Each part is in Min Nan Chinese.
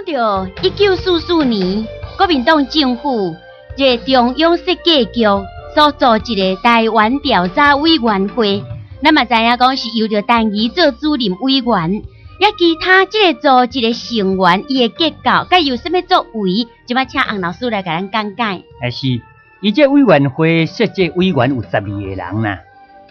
講著1944年，國民黨政府這個中央設計局所組織的台灣調查委員會，咱嘛知影講是由著陳儀做主任委員，抑其他這個組織的成員，伊的結構，佮有啥物作為，這擺請洪老師來共咱講解。欸是，伊這委員會設置委員有12個人啦，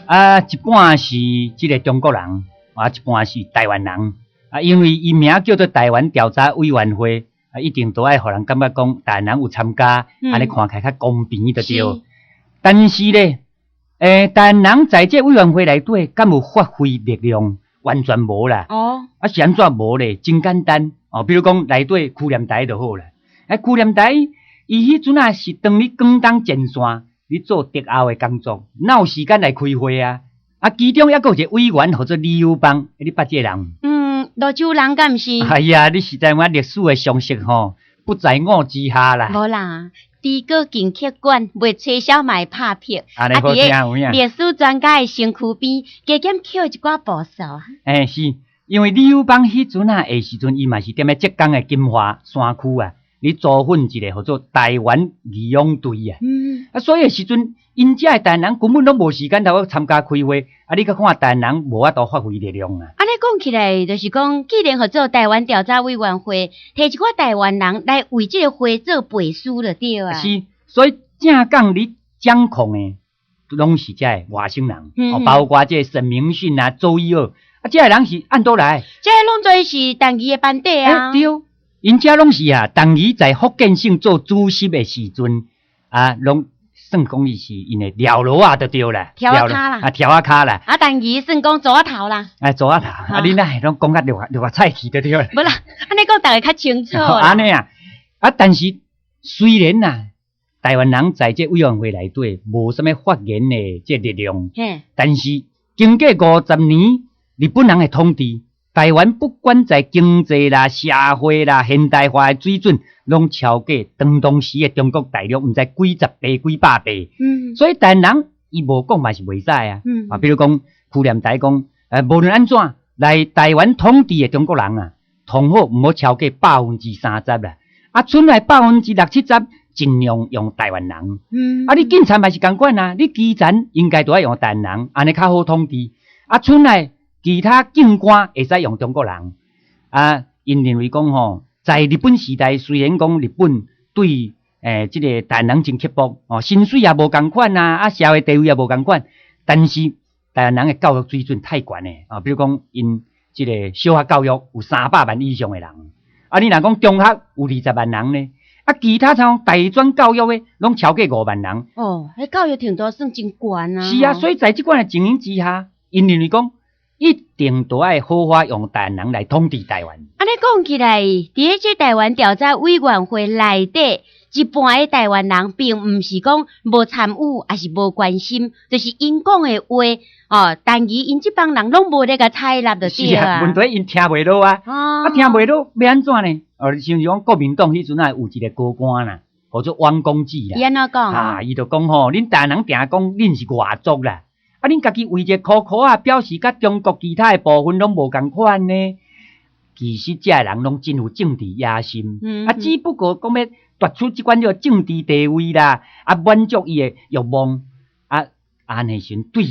啊，一半是這個中國人，啊，一半是台灣人。啊，因為伊名叫做台灣調查委員會，啊，一定都愛予人感覺講台灣人有參加，按呢看起來較公平就對。但是咧，台灣人在這委員會內底，敢有發揮力量？完全無啦。啊，是按怎無咧？真簡單哦，比如講內底許廉才就好啦。啊，許廉才伊彼陣啊是當咧廣東前線咧做敵後的工作，哪有時間來開會啊？啊，其中抑閣有一個委員號做李友邦，你捌這個人？嗯，蘆洲人敢毋是？哎呀，你實在我歷史的常識吼，不在我之下啦。無啦，豬哥真客觀，袂吹簫嘛會拍屁。按呢好聽有影。歷史專家的身軀邊，加減扣一寡步數。欸，是，因為李友邦彼陣啊，的時陣，伊嘛是踮咧浙江的金華山區啊，咧組訓一個號做台灣義勇隊啊。啊，所以的時陣，𪜶遮的台灣人根本攏無時間通去參加開會，啊，你閣看台灣人無法度發揮力量啊。按呢講起來，就是講，既然號做台灣調查委員會，提一寡台灣人來為這個會做背書就對啊。是，所以正港咧掌控的，攏是遮个外省人，哦，包括這個沈明訓啊、周一鶚，啊，這个人是按佗來？這個攏總是陳儀的班底啊。欸，對，𪜶遮攏是啊，陳儀在福建省做主席的時陣，啊，攏算講伊是𪜶的僚囉仔就對啦，柱仔跤啦，啊，柱仔跤啦。啊，陳儀算講組仔頭啦。哎，組仔頭，啊，你哪會攏講甲落落菜去就對啦。無啦，按呢講逐家較清楚。按呢啊，啊，但是雖然啊，台灣人在這委員會內底無啥物發言的這力量，但是經過50年日本人的統治，台灣不管在經濟啦、社會啦、現代化的水準，攏超過當時的中國大陸，毋知幾十倍、幾百倍。所以台灣人伊無講嘛是袂使啊。啊，比如講許廉才講，無論按怎來台灣統治的中國人啊，通好毋好超過30%啦。啊，賰來60-70%，盡量用台灣人。啊，你警察嘛是仝款啊，你基層應該都愛用台灣人，按呢較好統治。啊，賰來其他警官會使用中國人。啊，𪜶認為講吼，在日本時代，雖然講日本對這個台灣人真刻薄，哦，薪水也無仝款啊，啊，社會地位也無仝款，但是台灣人的教育水準太懸的啊，比如講𪜶這個小學教育有300萬以上的人，啊，你若講中學有20萬人呢，啊，其他像大專教育的攏超過5萬人。哦，彼教育程度算真懸啊。是啊，所以在這款的情形之下，𪜶認為講一定都愛好好用台灣人來統治台灣。按呢講起來，佇咧這台灣調查委員會內底，一半的台灣人並毋是講無參與，抑是無關心，就是𪜶講的話，哦，但伊𪜶這幫人攏無咧共採納就對啊。是啊，問題𪜶聽袂落啊，啊聽袂落欲按怎呢？哦，像是講國民黨彼陣啊有一個高官啦，號做汪公志啦。伊按怎講？啊，伊就講吼，恁台灣人定講恁是外族啦。啊！恁家己為一個箍箍仔，表示佮中國其他的部分攏無仝款呢？其實這个人攏真有政治野心，啊，只不過講欲奪取這款叫政治地位啦，啊，滿足伊的慾望，啊，按呢時陣對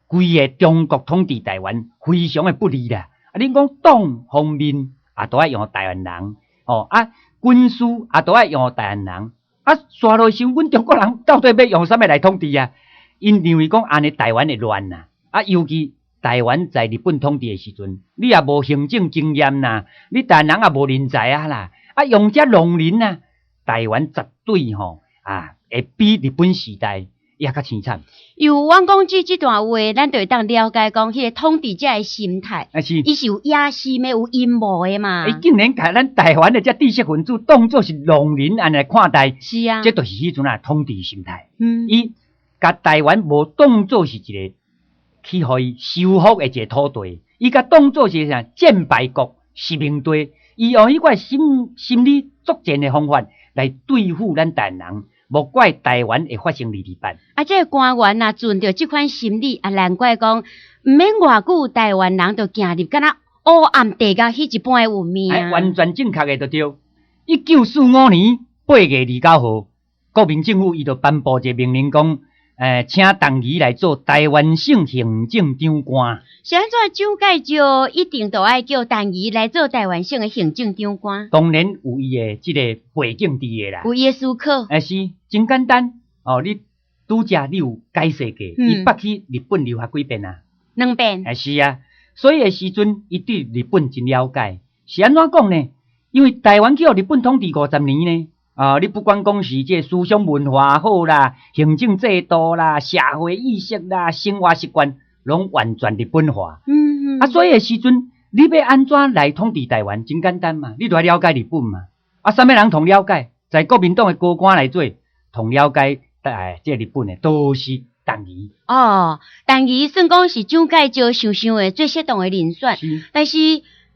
規个中國統治台灣非常的不利啦。啊，恁講黨方面也都愛用台灣人，哦，啊，軍事也都愛用台灣人，啊，煞落想阮中國人到底欲用啥物來統治啊？𪜶認為講按呢台灣會亂啊，啊，尤其台灣在日本統治的時陣，你也無行政經驗啦，你台灣人也無人才啊啦，啊，用這浪人啊，台灣絕對吼啊會比日本時代也較凄慘。由汪公志這段話，咱就會當了解講，彼個統治者的心態，啊是，伊是有野心的，有陰謀的嘛。伊竟然共咱台灣的這知識分子當做是浪人按呢來看待，這就是彼陣啊統治心態。伊共台灣無當做是一個去予伊收復的一個土地，伊共當做是啥戰敗國殖民地，伊用彼款心理作戰的方法來對付咱台灣人，莫怪台灣會發生228。啊，這個官員若存著這款心理，啊，難怪講毋免偌久，台灣人就行入敢若黑暗地獄彼一般的運命。哎，完全正確的就對。1945年8月29號，國民政府伊就頒布一個命令，講，請董宜來做臺灣省行政長官。是按怎蔣介石一定都愛叫董宜來做臺灣省的行政長官？當然有伊的這個背景佇的啦。有伊的思考。欸，是，真簡單。哦，你拄才你有解釋過，伊捌去日本留學幾遍啊？兩遍。欸，是啊，所以的時陣，伊對日本真了解。是按怎講呢？因為臺灣去予日本統治50年呢。啊！你不管講是這個思想文化好啦，行政制度啦，社會意識啦，生活習慣，攏完全日本化。啊，所以的時陣，你欲按怎來統治臺灣？真簡單嘛，你就愛了解日本嘛。啊，啥物人通了解？在國民黨的高官內底，通了解哎，這個日本的都是董宜。哦，董宜算講是蔣介石想想的最適當的人選。但是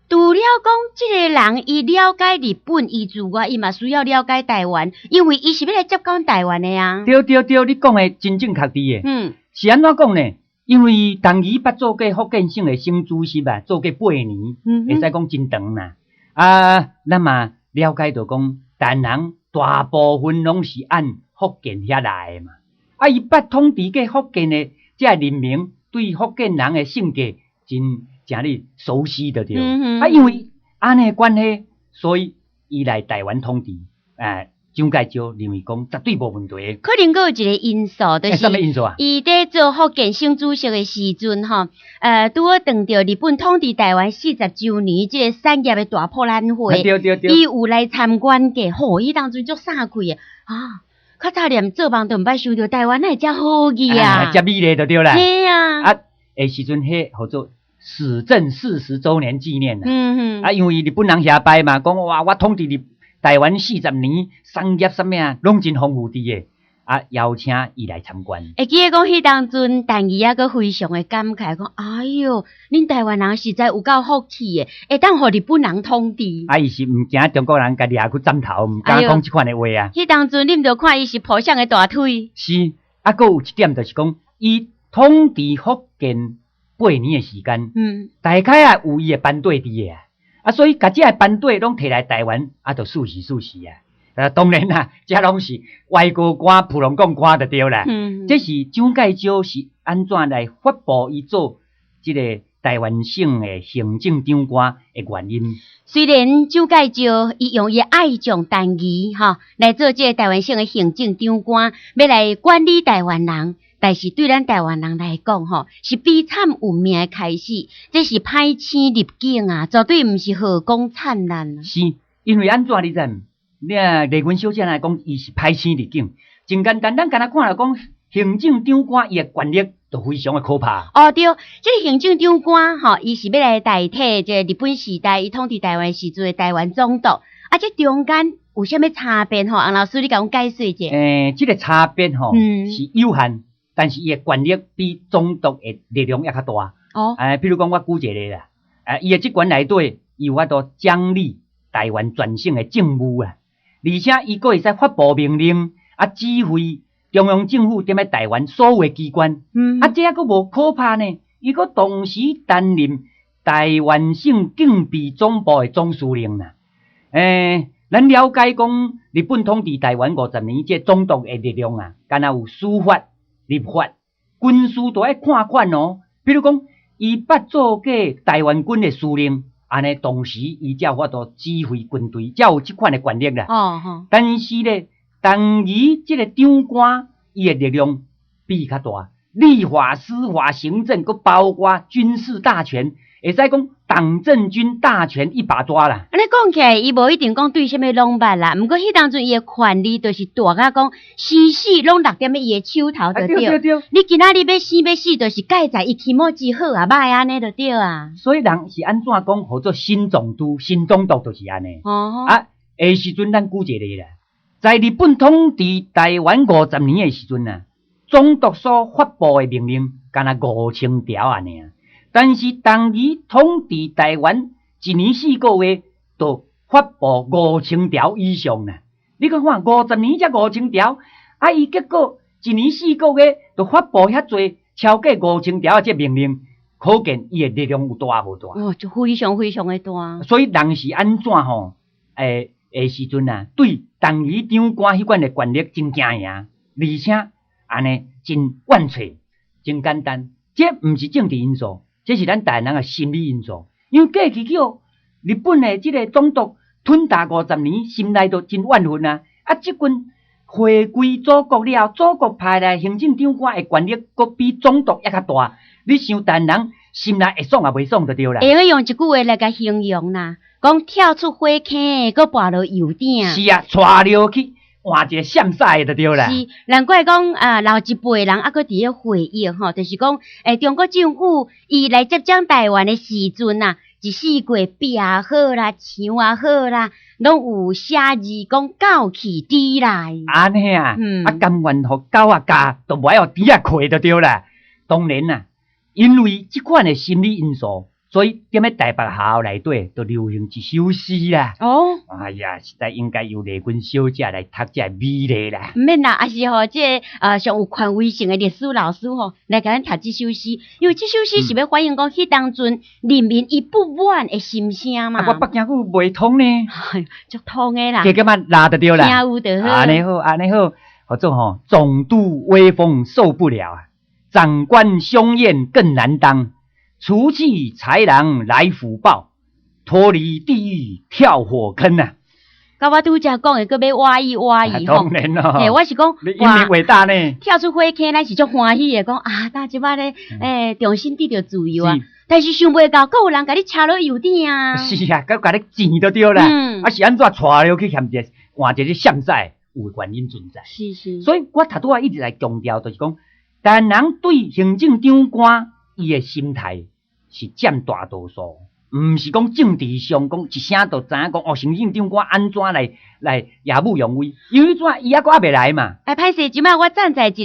除了講這個人伊了解日本，伊之外，伊嘛需要了解臺灣，因為伊是欲來接管臺灣的啊。對對對，你講的真正確佇的。是按怎講呢？因為董宜捌做過福建省的省主席啊，做過八年，會使講真長啦。啊，咱嘛了解到講，臺灣人大部分攏是按福建遐來的嘛。啊，伊捌統治過福建的這人民，對福建人的性格真誠哩熟悉就對。啊，因為按呢關係，所以伊來臺灣統治，哎，蔣介石認為講絕對無問題。可能閣有一個因素，就是啥物因素啊？伊佇做福建省主席的時陣，吼，拄好撞著日本統治臺灣40週年這個產業的大博覽會，伊有來參觀過，吼，伊當陣足散氣的，啊，較早連做夢都毋捌想著臺灣哪會遮好去啊？遮美麗就對啦。嘿啊。啊，彼時陣彼號做始政40週年紀念啦。啊，因為日本人遐擺嘛，講哇，我統治日臺灣四十年，產業啥物啊，攏真豐富佇的，啊，邀請伊來參觀。會記得講彼當陣，董宜猶閣非常的感慨，講哎喲，恁臺灣人實在有夠福氣的，會當予日本人統治。啊，伊是毋驚中國人共掠去斬頭，毋敢講這款的話啊。彼當陣，你毋著看伊是抱誰的大腿。是，啊，閣有一點就是講，伊統治福建八年的時間，大概啊有伊的班底佇的啊。啊，所以共這个班底攏提來臺灣，啊，就試試試試啊。啊，當然啦，這攏是外交官、普通講官就對啦。這是蔣介石是按怎來發布伊做這個臺灣省的行政長官的原因。雖然蔣介石伊用伊愛將董宜吼來做這個臺灣省的行政長官，欲來管理臺灣人。但是對咱臺灣人來講，吼，是悲慘運命的開始。這是歹星入境啊，絕對毋是和光燦爛。是，因為按怎你知毋？你啊，麗雲小姐來講，伊是歹星入境，真簡單。咱敢若看來講，行政長官伊的權力就非常的可怕。哦對，這個行政長官吼，伊是欲來代替這個日本時代伊統治臺灣時陣的臺灣總督。啊，這中間有啥物差別吼？洪老師，你共阮解說者。欸，這個差別吼，是有限。但是伊的權力比總督的力量猶較大。哦。欸，比如講，我舉一個例啦。欸，伊的職權內底，伊有法度掌理臺灣全省的政務啊，而且伊閣會使發布命令，啊，指揮中央政府踮咧臺灣所有的機關。啊，這猶閣無可怕呢，伊閣同時擔任臺灣省警備總部的總司令啦。欸，咱了解講，日本統治臺灣五十年，這總督的力量啊，敢若有司法、立法、軍事都愛看管哦。比如講，伊捌做過臺灣軍的司令，按呢同時伊才有法度指揮軍隊，才有這款的權力啦。但是咧，董宜這個長官，伊的力量比較大，立法、司法、行政，閣包括軍事大權，會使講黨政軍大權一把抓啦。按呢講起來，伊無一定講對啥物攏捌啦，毋過彼當陣伊的權力就是大甲講生死攏落踮咧伊的手頭就對。對對對。你今仔日欲生欲死，就是蓋在伊気持ち好啊歹按呢就對啊。所以人是按怎講，號做新總督、新總督就是按呢。啊，彼時陣咱舉一個例啦，在日本統治臺灣50年的時陣啊，總督所發布的命令，敢若5000條按呢。但是董宜統治臺灣一年4個月，就發布5000條以上啦。你閣看五十年才五千條，啊，伊結果一年四個月就發布遐濟超過五千條的這命令，可見伊的力量有大無大？哦，就非常非常的大。所以人是按怎吼？的時陣啊，對董宜長官彼款的權力真驚贏，而且按呢真怨嗟，真簡單。這毋是政治因素，這是咱台灣人的心理因素。因為過去叫日本的這个總督吞打50年，心內都真怨恨啊！啊，這陣回歸祖國了後，祖國派來行政長官的權力，閣比總督猶較大。你想台灣人心內會爽抑袂爽就對啦。會用一句話來共形容啦，講跳出火坑，閣跋落油鼎。是啊，𤆬落去換一个閃屎的就對啦。是，難怪講啊，老一輩人猶閣佇咧回憶吼，就是講，中國政府伊來接掌台灣的時陣啊，一四季壁也好啦，牆也好啦，攏有寫字講狗去豬來。按呢啊，啊甘願予狗仔咬，都無愛予豬仔蛻就對啦。當然啦，因為這款的心理因素，所以踮咧台北學校內底，就流行一首詩啦。哎呀，實在應該由麗君小姐來讀這个美麗啦。毋免啦，抑是吼，這个上有權威性的歷史老師吼，來共咱讀這首詩，因為這首詩是欲反映講彼當陣人民伊不滿的心聲嘛。啊，我北京語袂通呢。足通的啦。加減仔拉就對啦。聽有就好。按呢好，按呢好，號做吼，總督威風受不了啊，長官兇焰更難當。除去豺狼來虎豹，脫離地獄跳火坑啊！佮我拄才講的，閣欲歪伊歪伊吼。當然咯。嘿，我是講，你英明偉大呢。跳出火坑，咱是足歡喜的，講啊，今這擺咧，重新得著自由啊。但是想袂到，閣有人共你車落油鼎啊。是啊，閣共你錢就對啦。啊是按怎𤆬落去嫌一個換一個閃屎，有原因存在。所以我頭拄仔一直來強調，就是講，台灣人對行政長官伊的心態是佔大多數，毋是講政治上講一聲就知影講哦，行政長官按怎來耀武揚威，因為怎伊猶閣猶未來嘛。哎，歹勢，這擺我站在一個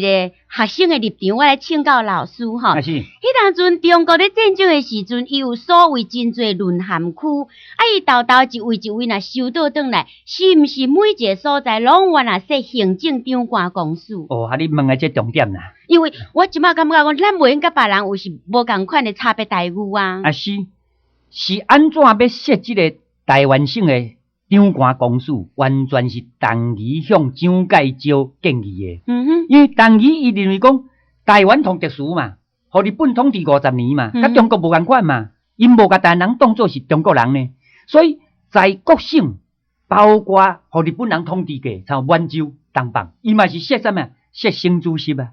學生的立場，我來請教老師吼。啊是。彼當陣中國咧戰爭的時陣，伊有所謂真濟淪陷區，啊，伊沓沓一位一位若收倒轉來，是毋是每一个所在攏原來設行政長官公署？哦，啊，你問的這重點啦。因為我這擺感覺講，咱袂用佮別人有是無仝款的差別待遇啊。啊是，是按怎欲設這个台灣省的長官公署，完全是董宜向蔣介石建議的。因為董宜伊認為講台灣統特殊嘛，予日本統治50年嘛，佮中國無仝款嘛，𪜶無共台灣人當做是中國人呢，所以在各省，包括予日本人統治過，像滿洲、東北，伊嘛是設啥物？設省主席啊。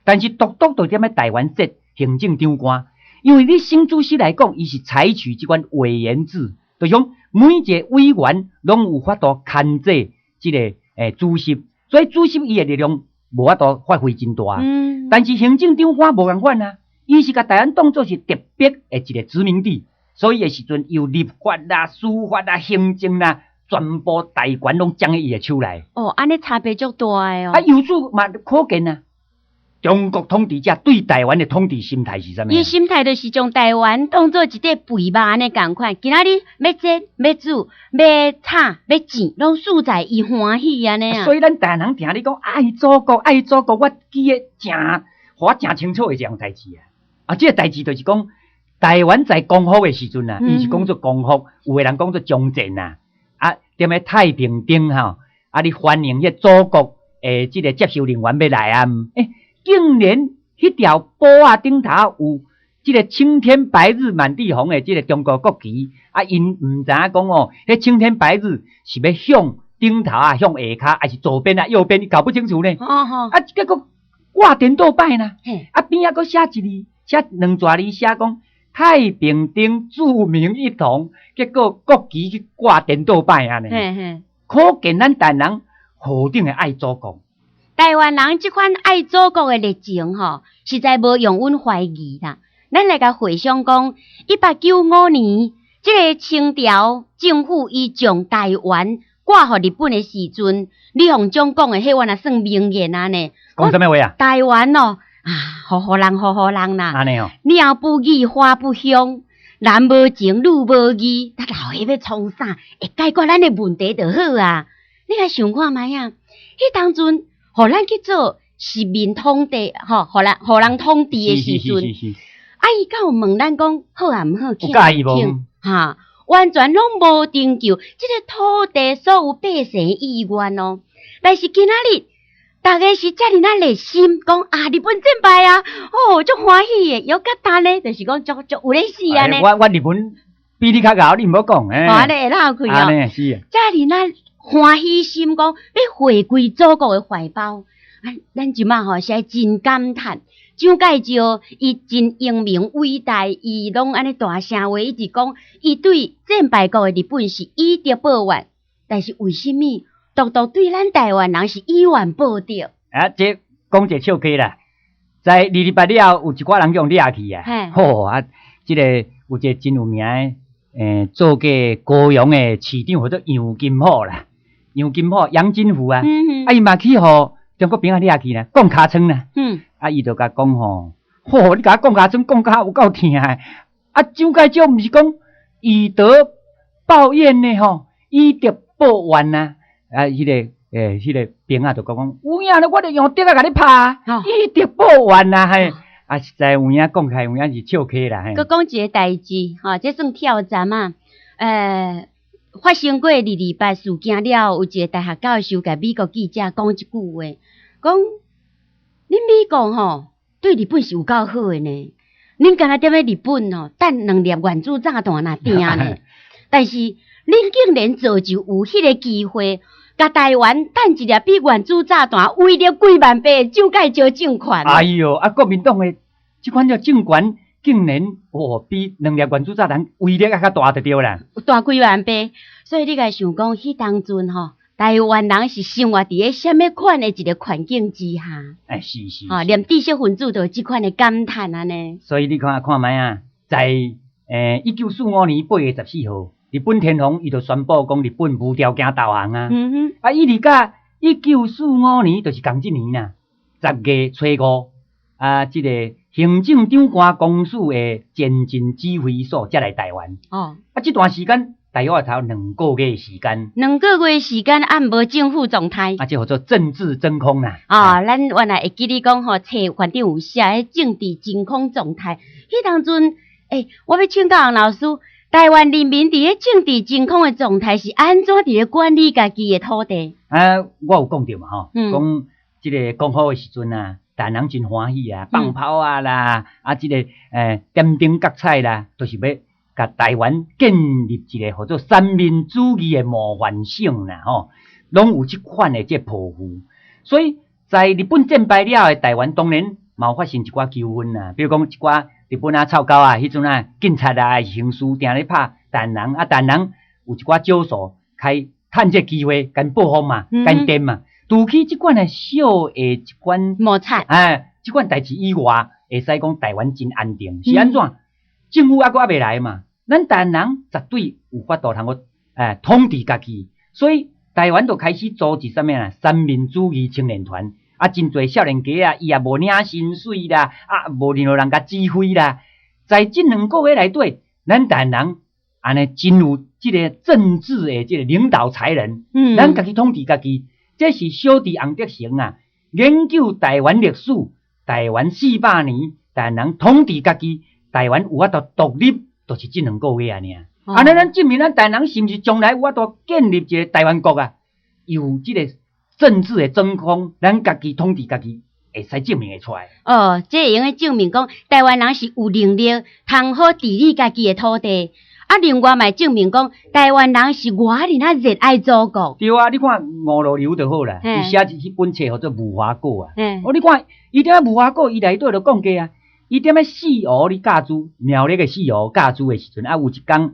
但是獨獨就踮咧台灣設行政長官，因為你省主席來講，伊是採取這款委員制，就是講每一個委員攏有法度牽制這个主席，所以主席伊的力量無法度發揮真大。但是行政長官無仝款啊，伊是共台灣當做是特別的一個殖民地，所以的時陣由立法啦、司法啦、行政啦，全部大權攏掌佇伊的手內。哦，按呢差別足大的哦。啊，由此嘛可見啊。中國統治者對台灣的統治心態是啥物？伊心態就是將台灣當做一塊肥肉按呢仝款。今仔日欲煎、欲煮、欲炒、欲煎，攏輸在伊歡喜按呢啊。所以咱台灣人聽你講愛祖國、愛祖國，我記得誠，予我誠清楚的一項代誌啊。啊，這个代誌就是講，台灣在光復的時陣啊，伊是講做光復，有的人講做終戰啊。啊，踮咧太平頂吼，啊，你歡迎彼祖國的這个接收人員欲來啊。竟然彼條布仔頂頭有這个青天白日滿地紅的這个中國國旗，啊，𪜶毋知影講哦，彼青天白日是欲向頂頭啊，向下跤，還是左邊啊，右邊，伊搞不清楚呢。啊，結果掛顛倒擺呢。啊，邊仔閣寫一字，寫兩逝字，寫講太平頂著名一統，結果國旗去掛顛倒擺按呢。可見咱台灣人何等的愛祖國。台灣人這款愛祖國的熱情吼，實在無容阮懷疑啦。咱來共回想講，1895年，這个清朝政府伊將台灣割予日本的時陣，李鴻章講的彼原來算名言啊呢。講啥物話啊？台灣哦，啊，予予人，予予人啦。按呢哦。鳥不語，花不香，男無情，女無義，咱老歲欲創啥？會解決咱的問題就好啊。你來想看覓啊？彼當陣，予咱去做殖民統治，吼，予人統治的時陣，啊，伊敢有問咱講好抑毋好？有佮意無？哈，完全攏無徵求這个土地所有百姓意願哦。但是今仔日，逐家是遮爾仔熱心，講啊日本戰敗啊，哦，足歡喜的，猶較焦呢，就是講足足有咧死按呢。我日文比你較𠢕，你毋好講。按呢會落去哦。是啊。遮爾仔歡喜心，講欲回歸祖國的懷抱。啊，咱這馬吼實在真感嘆。蔣介石伊真英明偉大，伊攏按呢大聲話，一直講伊對戰敗國的日本是以德報怨，但是為啥物獨獨對咱台灣人是以怨報德？啊，這講一个笑話啦，在二二八了後，有一寡人共掠去啊，吼啊，這个有一个真有名的，做過高雄的市長，叫做楊金虎啦，楊金虎，楊金虎啊，啊，伊嘛去予中國兵仔掠去啦，摃尻川啦，啊，伊就共講吼，吼，你共我摃尻川，摃甲有夠疼的，啊，蔣介石毋是講以德報怨的吼，以德報怨啊，啊，彼个兵仔就講講，有影咧，我就用竹仔共你拍，以德報怨啊，嘿，啊，實在有影講起來有影是笑話啦，嘿。閣講一个代誌，吼，這算跳針啊，發生過二二八事件了後，有一个大學教授共美國記者講一句話，講恁美國吼對日本是有夠好的呢，恁敢若踮咧日本吼擲兩粒原子炸彈若定呢，但是恁竟然造就有彼个機會，共台灣擲一粒比原子炸彈威力幾萬倍的蔣介石政權。哎喲，啊，國民黨的這款叫政權，竟然哦比兩粒原子炸彈威力猶較大就對啦，大幾萬倍。所以你共想講，彼當陣吼，台灣人是生活佇咧啥物款的一个環境之下？哎，是是。吼，連知識分子都有這款的感嘆按呢。所以你看看覓啊，在1945年8月14號，日本天皇伊就宣布講日本無條件投降啊。啊，一直到1945年，就是仝這年啦，10月初5，啊，這个行政長官公署的前進指揮所才來台灣。啊，這段時間大約才有兩個月時間。兩個月時間，啊，無政府狀態。啊，這號做政治真空啦。啊，咱原來會記得講吼，冊反正有寫彼政治真空狀態。彼當陣，我欲請教洪老師，台灣人民佇咧政治真空的狀態是按怎佇咧管理家己的土地？啊，我有講著嘛吼，講這个光復的時陣啊，台灣人真歡喜啊，放炮啊啦，啊，這个點燈結彩啦，都是欲共台灣建立一个號做三民主義的模範省啦，吼，攏有這款的這抱負。所以在日本戰敗了後，台灣當然嘛有發生一寡糾紛啦，比如講一寡日本仔臭狗仔，彼陣啊警察啊刑事定咧拍台灣人，啊台灣人有一寡少數開趁這機會共報復嘛，共電嘛。除去這款的小的一款摩擦，哎，這款代誌以外，會使講台灣真安定，是按怎？政府猶閣猶未來嘛，咱台灣人絕對有法度通閣統治家己，所以台灣就開始組織啥物啊？三民主義青年團，啊，真濟少年家啊，伊也無領薪水啦，啊，無任何人共指揮啦，在這兩個月內底，咱台灣人按呢真有這个政治的這个領導才能，咱家己統治家己，這是小弟洪德成啊，研究台灣歷史，台灣400年，台灣人統治家己，台灣有法度獨立，就是這兩個月按呢。按呢，咱證明咱台灣人是毋是將來有法度建立一个台灣國啊？有這个政治的真空，咱家己統治家己，會使證明會出來。哦，這會用得證明講，台灣人是有能力通好治理家己的土地。啊，另外嘛會證明講，台灣人是偌爾仔熱愛祖國。對啊，你看吳濁流就好啦，伊寫一彼本冊號做《無花果》啊。哦，你看伊踮咧無花果，伊內底就講過啊，伊踮咧四湖咧教書，苗栗的四湖教書的時陣，啊，有一工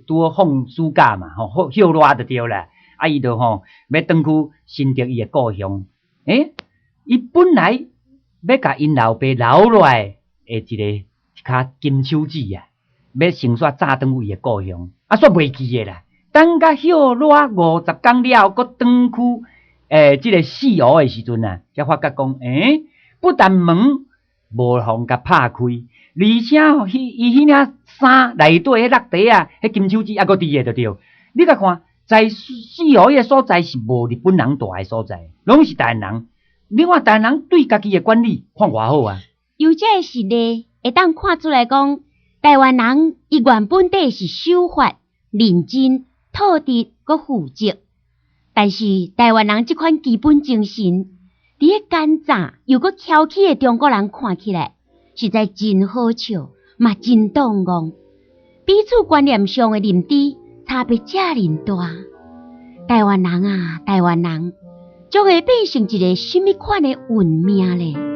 拄好放暑假嘛，吼，歇熱就對啦。啊，伊就吼欲轉去新竹伊的故鄉。伊本來欲共𪜶老爸留落來的一个一跤金手指啊，欲先煞早轉去伊的故鄉，啊，煞袂記的啦。等甲歇熱50工了後，閣轉去這个四湖的時陣啊，才發覺講，不但門無予共拍開，而且吼，伊彼領衫內底彼落袋啊，彼金手指猶閣佇个就對。你共看，在四湖彼个所在是無日本人蹛的所在，攏是台灣人。你看台灣人對家己的管理看偌好啊！由這个實例，會當看出來講，台灣人伊原本底是守法、認真、妥直、閣負責。但是台灣人這款基本精神，佇咧奸詐又閣蹺起的中國人看起來，實在真好笑，嘛真動戇。彼此觀念上的認知差別遮爾大。台灣人啊，台灣人，將會變成一个啥物款的運命咧？